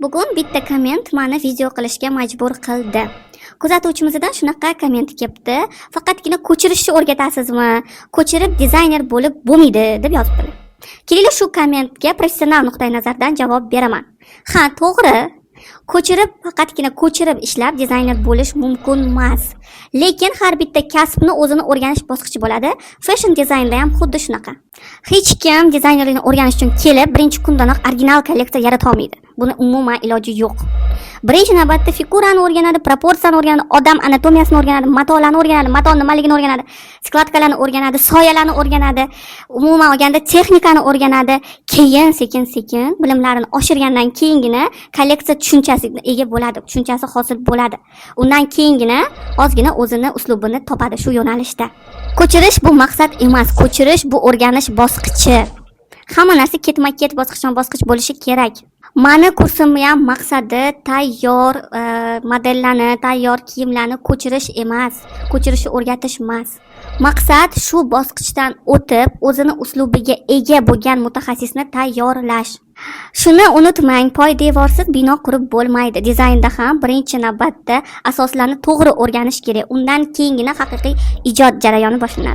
Bugun bitta komment mani video qilishga majbur qildi. Kuzatuvchimizdan shunaqa komment kelibdi: "Faqatgina ko'chirishni o'rgatasizmi? Ko'chirib dizayner bo'lib bo'lmaydi", deb yozibdilar. Kelinglar, shu kommentga professional nuqtai nazardan javob beraman. Ha, to'g'ri. Ko'chirib, faqatgina ko'chirib ishlab dizayner bo'lish mumkin emas. Lekin har bitta kasbni o'zini o'rganish bosqichi bo'ladi. Fashion dizaynda ham xuddi shunaqa. Hech kim dizaynerlikni o'rganish uchun kelib, birinchi kundanoq original kolleksiya yarata olmaydi. Buni umuman iloji yo'q. Birinchi navbatda figurani o'rganadi, proporsiyani o'rganadi, odam anatomiyasini o'rganadi, matolarni o'rganadi, mato nimaligini o'rganadi, складка larni o'rganadi, soyalarni o'rganadi, umuman olganda texnikani o'rganadi. Keyin sekin-sekin bilimlarini oshirgandan keyingina kolleksiya tushunchasiga ega bo'ladi, tushunchasi hosil bo'ladi. Undan keyingina ozgina o'zini uslubini topadi shu yo'nalishda. Ko'chirish bu maqsad emas, ko'chirish bu o'rganish bosqichi. Hamma narsa ketma-ket, bosqichma-bosqich bo'lishi kerak. Mani kursimni ham maqsadi tayyor modellarni, tayyor kiyimlarni ko'chirish emas, ko'chirishni o'rgatish emas. Maqsad shu bosqichdan o'tib, o'zini uslubiga ega bo'lgan mutaxassisni tayyorlash. Shuni unutmang, poydevorsiz bino qurib bo'lmaydi. Dizaynda ham birinchi navbatda asoslarni to'g'ri o'rganish kerak. Undan keyingina haqiqiy ijod jarayoni boshlanadi.